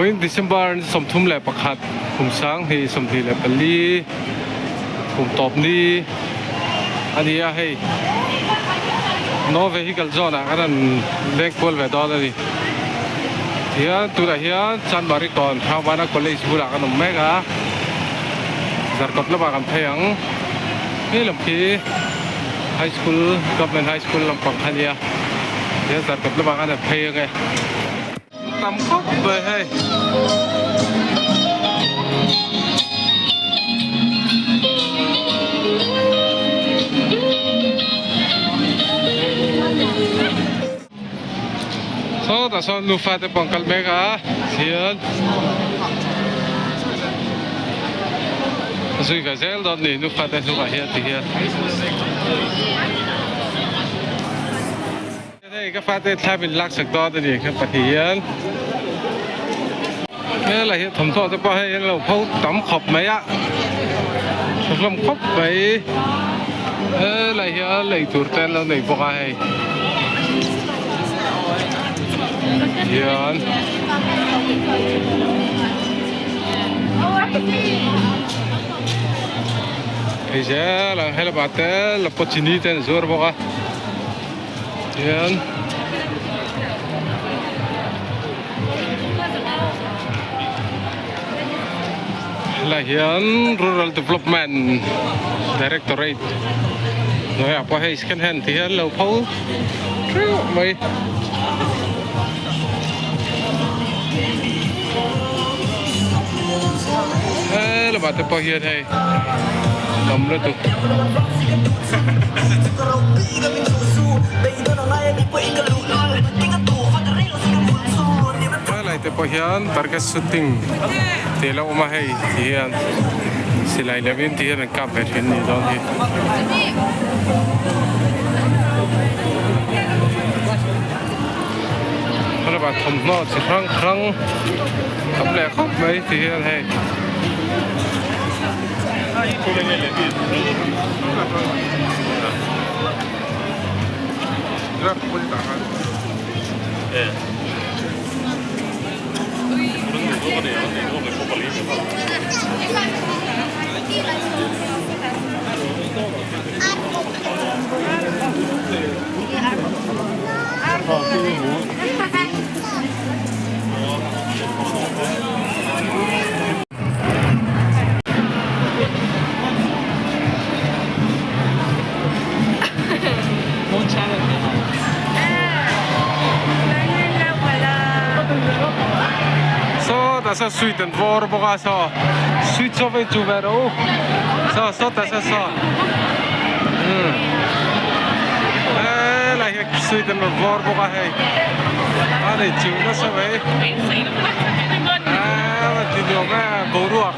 Vawiin December ni 31 kum sang hnih 24 kum tawp ni a ni a hei No vehicle zone ah kan han leng kual ve dawn a ni. Tihian tunah hian Chanmari kawn Hrangvana College bulah kan awm mek a Zarkawt lamah kan phei ang. Hei lam khi High School Government High School lampang kha a nia tihian Zarkawt lamah kan han phei ang e. Tam khawp mai hei. Sawtah sawn nufa te pawh an kal mek a hian a zui ve zel dawn a ni nufa te hnungah hian ti hian. Hei ka fate thla min lak sak dawn a ni ka pahnih hian helai hi thawmhnaw te pawh hei an lo pho tam khawp mai a tha hlawm khawp mai helai hian lei tur te an lo nei bawk a hei hian. Hei zel ang helamah te lapawchini te an zuar bawk a. Hian helai hian rural development directorate hnuaiah pawh hei second hand tih hian lo pho theuh mai. Helamah te pawh hian hei tam lutuk. Helai te pawh hian target shooting tih a lo awm a hei ti hian silai lem in ti hian an kap ve thin a nih dawn hi. Helama thawmhnaw chi hrang hrang tam leh khawp mai ti hian hei. Sawtah saw sweet an vawr bawk a saw sweet saw vei chu ve rawh u saw sawtah saw saw umm helai hi sweet an rawn vawr bawk a hei a nei chu nasa mai aaa ti nuam e boruak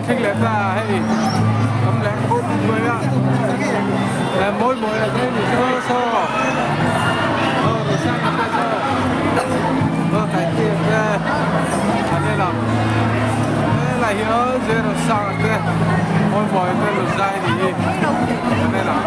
Thleng leh ta hei tam leh khawp mai a mawi mawi a tlem ni saw saw aw Rosang te saw aw Taitea te an en ang helai hi aw J Rosanga te mawi mawi te Luzai ni hi an en ang.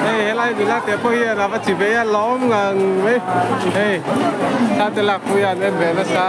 Hei helai nula te pawh hian a va chi ve a lawm ngang mai hei thla te lak pui an en ve nasa.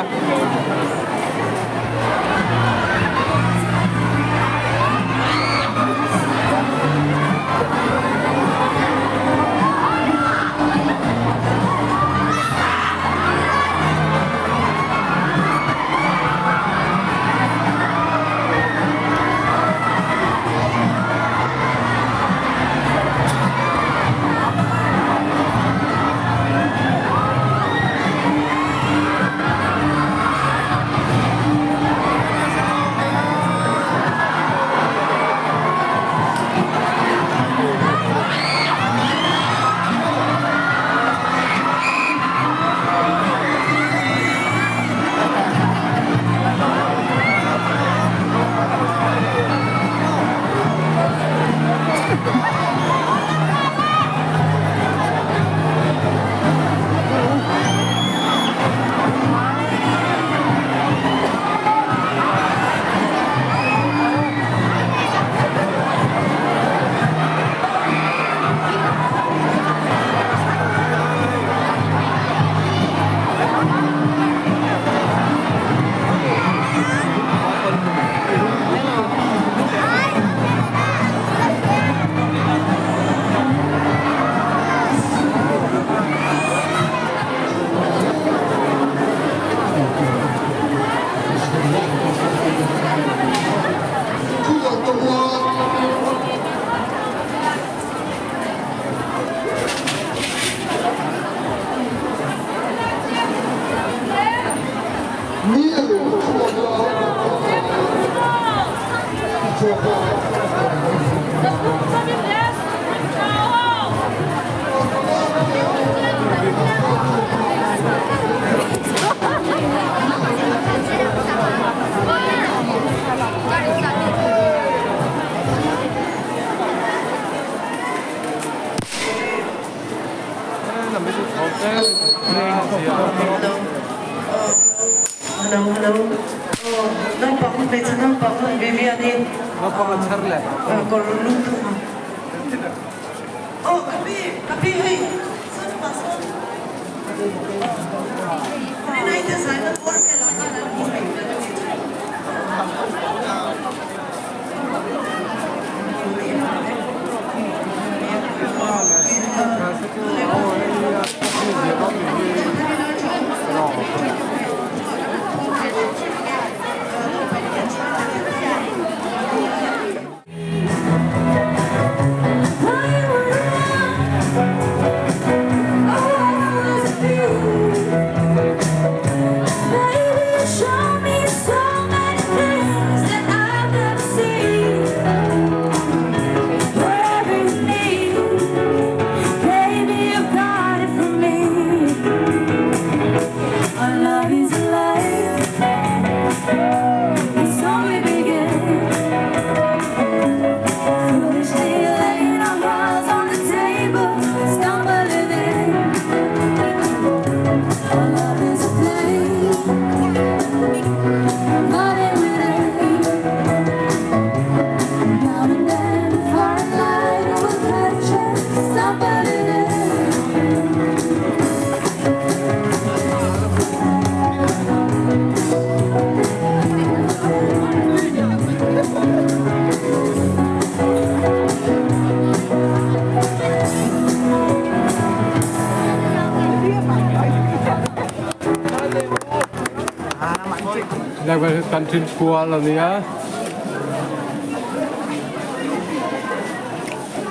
Kan thin kual a nia.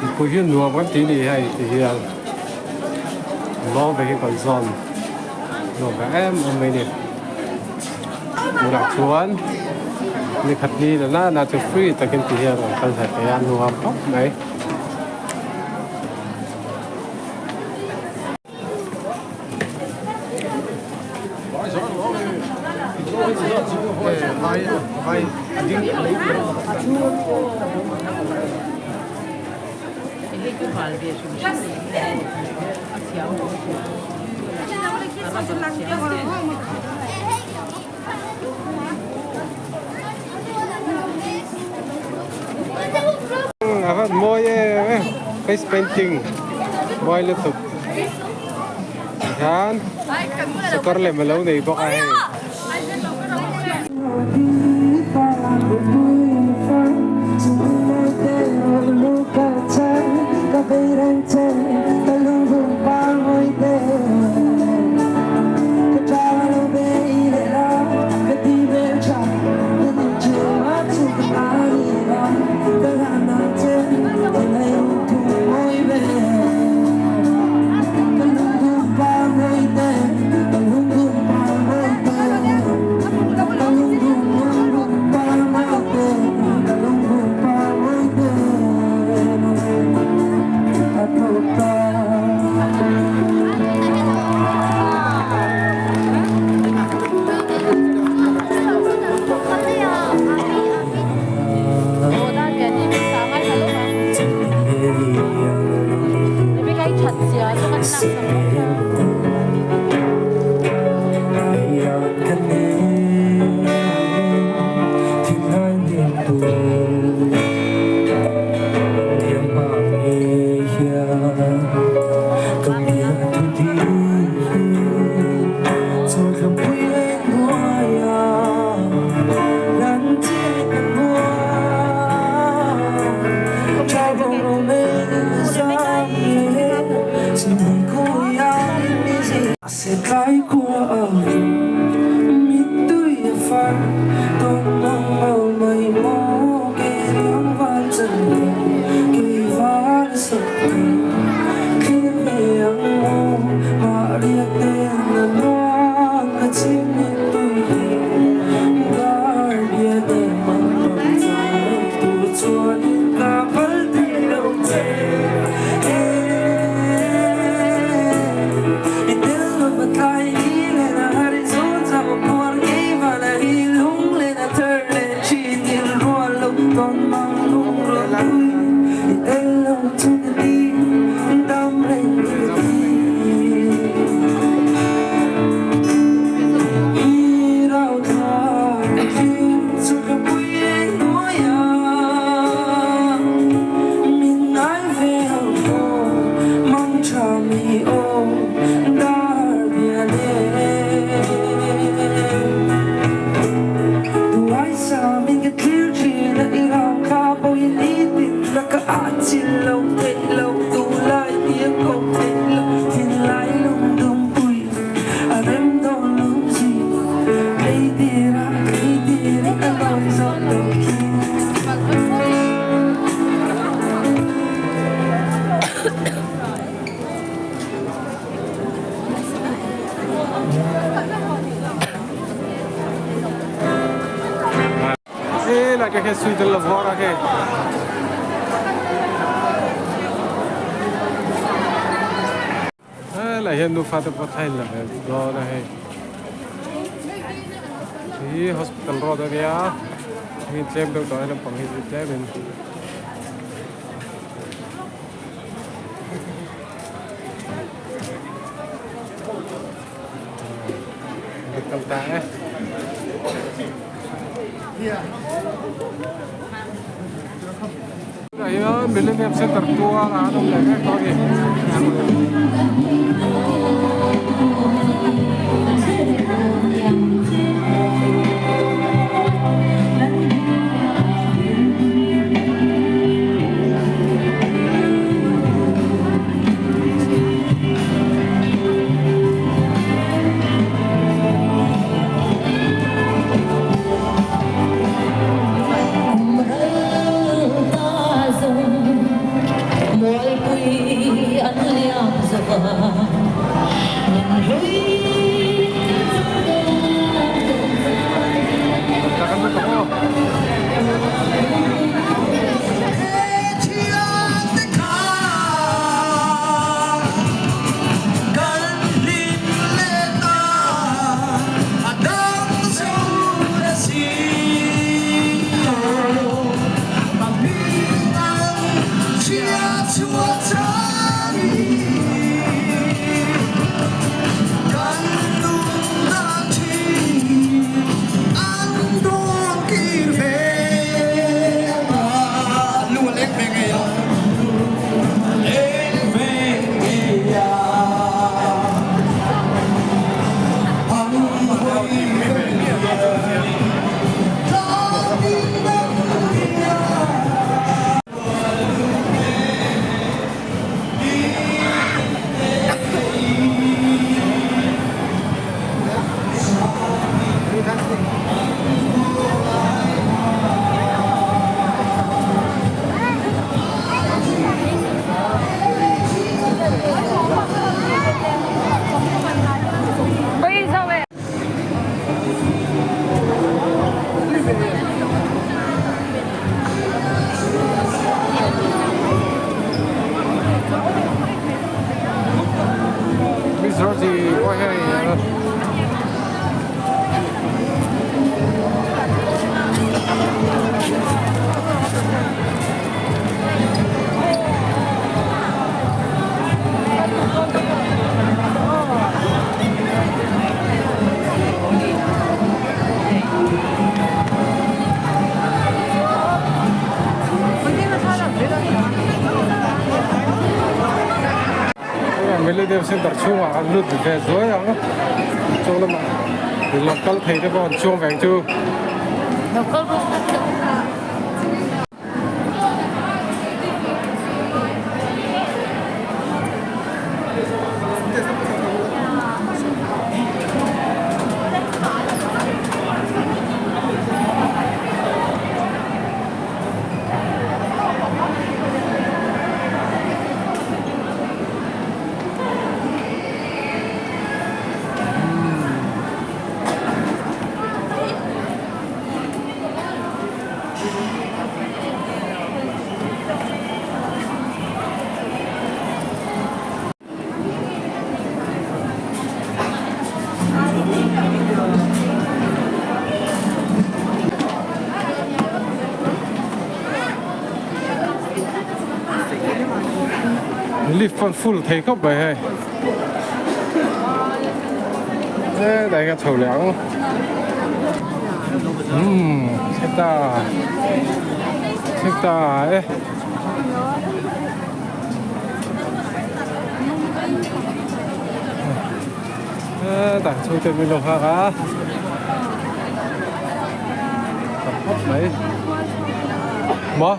Mipui hi nuam kan tih ni hei ti hian lawng ve hi kan zawn nuam ve em em mai ni. Tunah chuan ni khat ni la nana chu free takin ti hian an kal thei thei a nuam khawp mai. A van mawi em em face painting mawi lutuk tikhian sakawr lem alo nei bawk a hei. te khi sweet an la zuar a hei. Helai hian nufa te pawh thla in la ve dawn a hei. Hi hospital road a nia mi tlem deuh tawh a naupang hi chu tlem in. Kal ta e. Tunah hian Millennium Centre tual ah an awm leh mek tawh a ni. Millennium Center chhungah an lut ve zuai ang chung lamah lo kal thei te pawh an chuang veng chu. Lift pawn full thei khawp mai hei helai ka chho leh ang umm heta heta e. Hetah chhungte min lo nghak a tam khawp mai maw.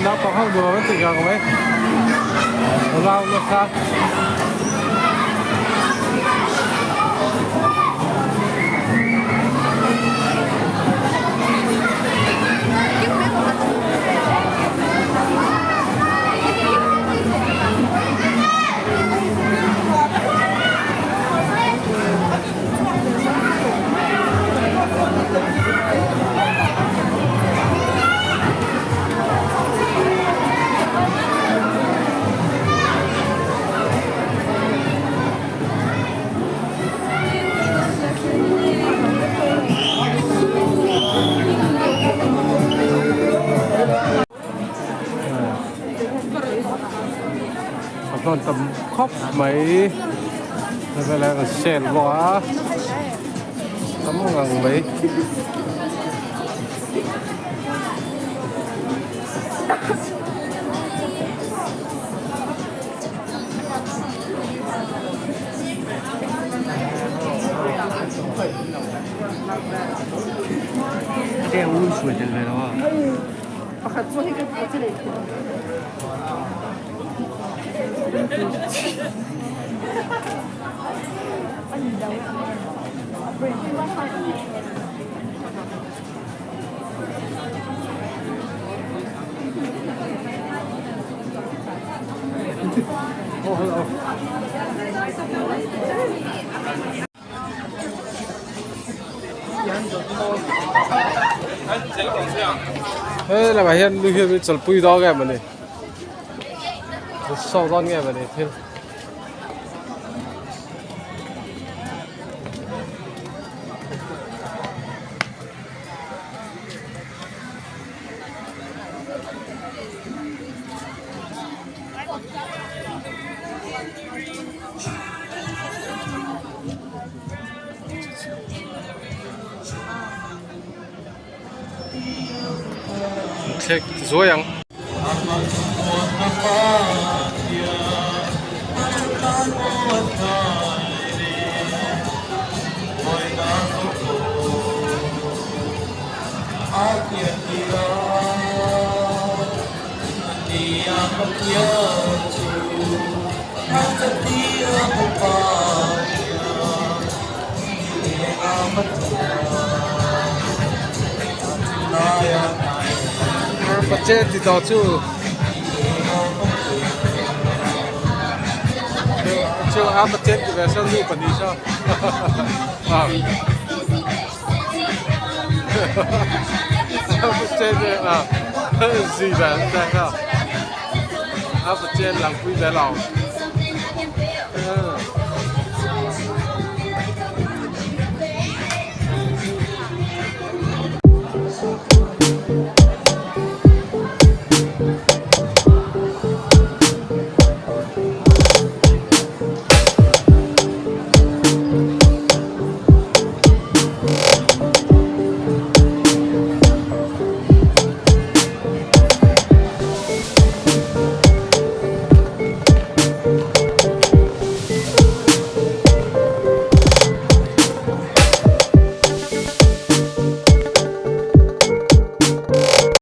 Naupang ho nuam an tih ngang mai rau nasa. Thawmhnaw an tam khawp mai hevelai an sale bawk a tam ngang mai. Oh hello. He lamah hian nu hian min chawlhpui dawn nge mawni min show dawn nge mawni thil. Thlek zuai ang. Pache ti tawh chu chu a pache ti ve sawn nu pahnih saw zui ve an teng a a pathian lang pui ve lo.